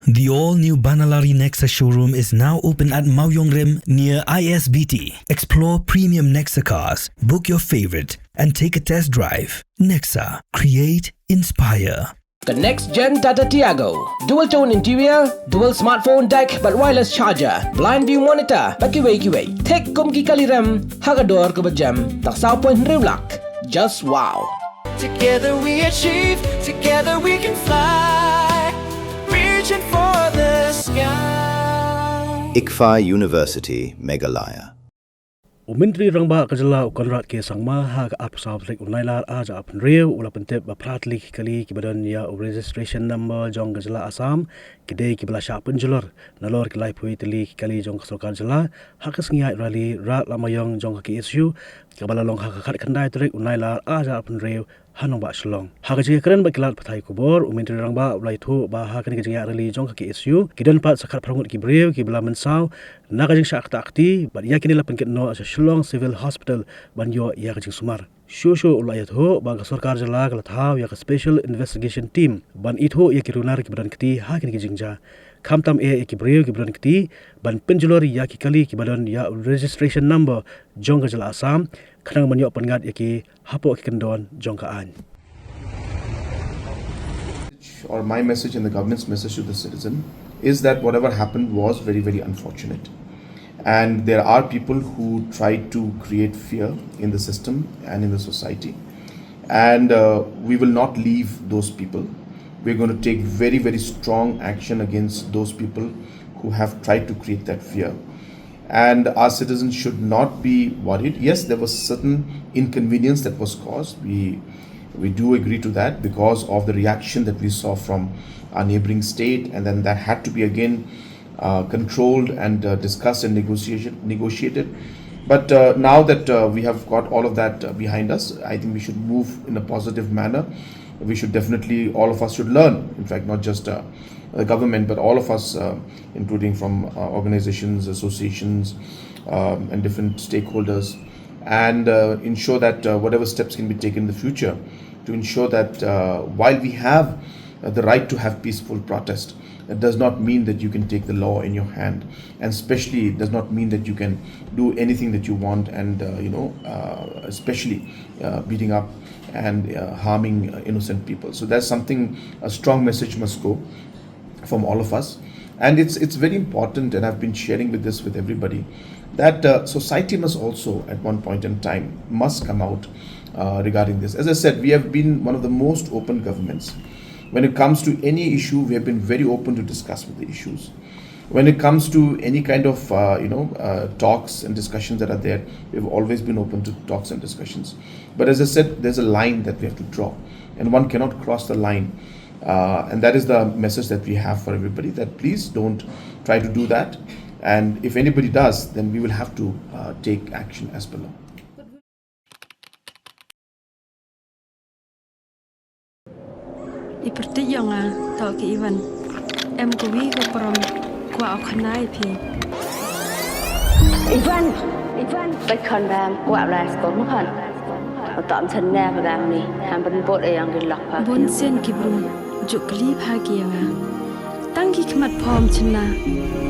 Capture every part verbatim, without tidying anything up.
The all-new Banalari Nexa showroom is now open at Mawiong Rim near I S B T. Explore premium Nexa cars, book your favorite, and take a test drive. Nexa, create, inspire. The next gen Tata Tiago. Dual tone interior, dual smartphone deck, bad wireless charger, blind view monitor, bad kiwei kiwei. Thik kum ki kali rem, ha ka dor kaba jem, tang saw point hynriew lak. Just wow. Together we achieve, together we can fly. Reaching for the sky. ICFAI University, Meghalaya. U Myntri Rangbah ka jylla u Conrad K Sangma ha ka arphew saw tarik u Nailar ar hajar arphew hynriew u la pyntip ba phra tylli ki kali kiba don ïa u registration number jong ka jylla Assam ki dei kiba la shah pynjulor nalor ki laiphew tylli ki kali jong ka sorkar jylla ha ka sngi ïaid rally Rad Lamaiong jong ka K S U kaba la long ha ka khatkhyndai tarik u Nailar ar hajar arphew hynriew ha nongbah Shillong. Ha ka jingïakren bad ki lad pathai khubor, u Myntri Rangbah u la ïathuh ba ha kane ka jingïaid rally jong ka K S U ki don pat sa khatphra ngut ki briew kiba la mynsaw na ka jingshah ktah kti bad ïa kine la pynkit noh sha Shillong Civil Hospital ban ïoh ïa ka jingsumar. Shuh shuh u la ïathuh ba ka sorkar jylla ka la thaw ïa ka Special Investigation Team ban ithuh ïa ki runar kiba don kti ha kine ki jingjia, khamtam eh ïa ki briew kiba don kti ban pynjulor ïa ki kali kiba don ïa u registration number jong ka jylla Assam khnang ban ïoh pynngat ïa ki hapoh ki kyndon jong ka aiñ. Or my message and the government's message to the citizen is that whatever happened was very, very unfortunate. And there are people who try to create fear in the system and in the society. And uh, we will not leave those people. We're going to take very, very strong action against those people who have tried to create that fear. And our citizens should not be worried. Yes, there was certain inconvenience that was caused. We we do agree to that because of the reaction that we saw from our neighboring state, and then that had to be again uh, controlled and uh, discussed and negotiation, negotiated. But uh, now that uh, we have got all of that uh, behind us, I think we should move in a positive manner. We should definitely, all of us should learn. In fact, not just uh, the government, but all of us, uh, including from uh, organizations, associations, um, and different stakeholders, and uh, ensure that uh, whatever steps can be taken in the future to ensure that uh, while we have uh, the right to have peaceful protest, it does not mean that you can take the law in your hand, and especially it does not mean that you can do anything that you want, and uh, you know, uh, especially uh, beating up and uh, harming uh, innocent people. So that's something, a strong message must go from all of us. And it's, it's very important, and I've been sharing with this with everybody, that uh, society must also, at one point in time, must come out uh, regarding this. As I said, we have been one of the most open governments. When it comes to any issue, we have been very open to discuss with the issues. When it comes to any kind of uh, you know uh, talks and discussions that are there, we've always been open to talks and discussions. But as I said, there's a line that we have to draw, and one cannot cross the line. Uh, and that is the message that we have for everybody, that please don't try to do that. And if anybody does, then we will have to uh, take action as per law. I pyrthei ïa nga, to ki Ivan. Em ka wi ka prom, kwah u khynnai phi. Ivan! Ivan! Bai khon bam, kwah bla skul ma khon. Utam chen ne ba dang ni, ham ban bot e yang di lok pa. Bun sien ki bru, juk kli pha ki ïa nga. Tang ki khmat phom chen na,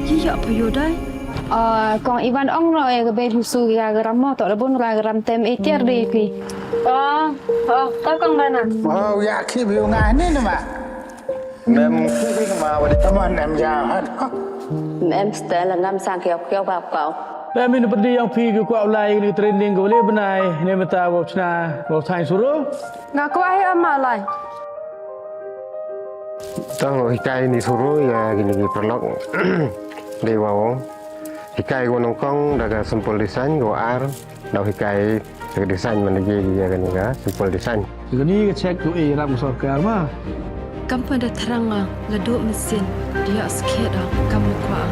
ki ïoh pha ïoh dai. Ah, kong Ivan ong no e ka bei husu ya garam mo, to da bun ra garam tem e tiar de pi. Oh, oh, to kong bana. Oh, ya ki bi nga ni nama. Mem ki bi ma wa de. Tama nem ya ha. Mem stel ngam sang kiau kiau ba kau. Mem in pedi yang pi ki kwah lai ni training ko le benai ne meta wa chna wa thai suru. Nga kwah hi ama lai. Tang hikai ni suru ya kini ki paralok. Dei wa hikai ko nongkong da ka simple design ko ar. Dau hikai ka design man ji ji ka ni ka simple design. Ka ni ka check tu e ram sorkar ma. Kam pan da thrang nga la duk mesin dia skhet da kam kwah.